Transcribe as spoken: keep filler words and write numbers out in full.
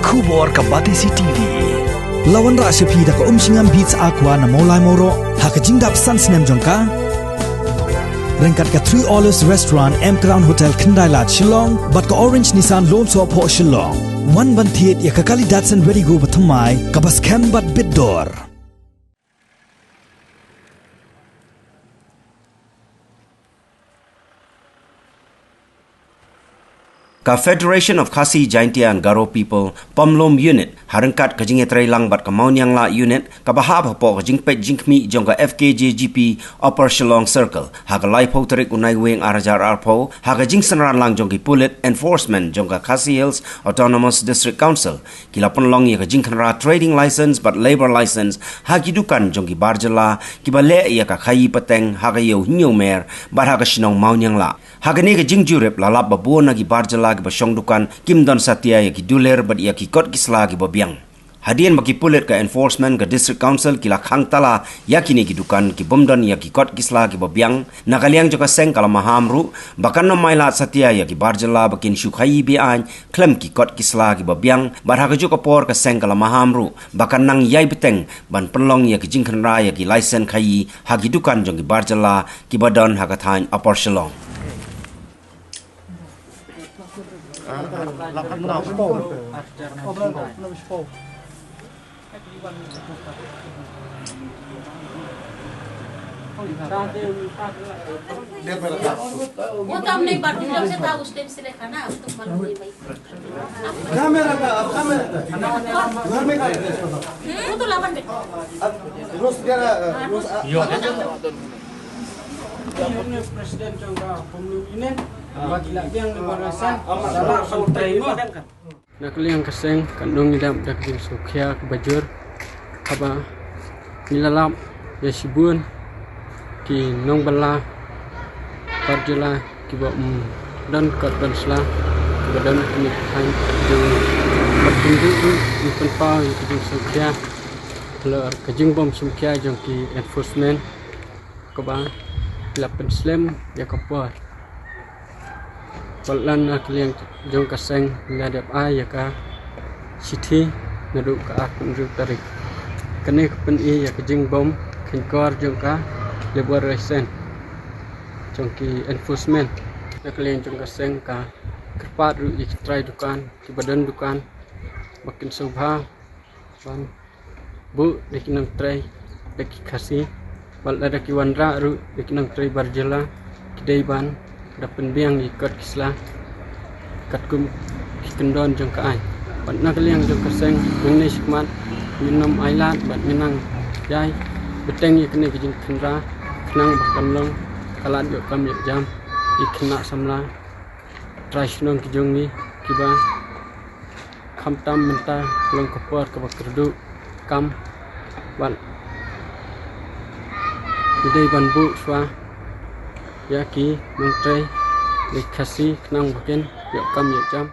Khubor ka Batesi T V. La wanrah sha phi da ka Umshngam Beats Aqua na Mawlai Mawroh ha ka jingdap san snem jong ka. Ryngkat ka Three Olives Restaurant, M Crown Hotel, Khyndai Lad, Shillong bad ka Orange Nissan Lone Soh Phoh, Shillong. Wan ban thied ïa ka kali Datsun Redi-GO bathymmai kaba skhem bad bit dor. Ka Federation of Khasi Jaintia and Garo People, Pamlum Unit, ha ryngkat ka jingïatreilang bad ka Mawniangla Unit, kaba hap hapoh ka jingpeit jingkhmih jong ka F K J G P Upper Shillong Circle, ha ka laiphew tarik u Naiwieng arhajar arphew, ha ka jingsynran lang jong ki pulit enforcement jong ka Khasi Hills Autonomous District Council, ki la pynlong ïa ka jingkhynra trading license bad labour license ha ki dukan jong ki bar jylla kiba leh ïa ka khaïi pateng ha ka Ïew Hynñiewmer bad ha ka shnong Mawniangla. Ha kane ka jingjurip la lap ba bun na ki bar jylla kiba shong dukan kim don satia ïa ki dulir bad ïa ki kot ki sla kiba biang. Hadien ba ki pulit ka enforcement ka District Council ki la khang tala ïa kine ki dukan ki bym don ïa ki kot ki sla kiba biang, na ka liang jong ka seng ka la maham ruh ba kan nym ailad satia ïa ki bar jylla ba kin shu khaïi be-aiñ khlem ki kot ki sla kiba biang, bad ha kajuh ka por ka seng ka la maham ruh ba kan nang ïai bteng ban pynlong ïa ki jingkhynra ïa ki license khaïi ha ki dukan jong ki bar jylla kiba don ha ka thaiñ Upper Shillong. वो तो हमने एक बार दूसरा से था, उस टाइम से लेखा ना, अब तो मालूम नहीं भाई। क्या मेरा था? आपका मेरा था? घर में का है? वो तो लावन में। रोज तेरा, रोज आ-, President jong ka Pamlum Unit, ba ki la biang ni barasan, sala kham trai mo. Na ka liang ka seng kan ong ngi dap da ka jingsngewkhia kaba jur, haba ngi la lap ïa shibun ki nongbylla bar jylla kiba ym don kot don sla, kiba don kine ki thaiñ jong ngi. Bad kumjuh ruh ngi pynpaw ïa ka jingsngewkhia halor ka jingbym sngewkhia jong ki enforcement, kaba la pynslem ïa ka por. Bad lada na ka liang jong ka seng la dep ai ïa ka shithi naduh ka arphew hynriew tarik. Kane ka pyni ïa ka jingbym kheiñkor jong ka labour license jong ki enforcement. Na ka liang jong ka seng ka kyrpad ruh ïa ki trai dukan, kiba don dukan, ba kin sngewbha ban buh da ki nongtrei da ki Khasi, bad lada ki wanrah ruh da ki nongtrei bar jylla, ki dei ban da pynbiang ïa ki kot ki sla katkum ki kyndon jong ka aiñ. Bad na ka liang jong ka seng, nangne shakhmat ngin nym ailad bad ngin nang ïai bteng ïa kane ka jingkhynra, khnang ba kan long ka lad ïoh kam ïoh jam ïa ki khynnah samla trai shnong ki jong ngi, kiba khamtam mynta long ka por kaba kyrduh kam, bad ngi dei ban buh shuwa ïa ki nongtrei da ki Khasi khnang ba kin ïoh kam ïoh jam.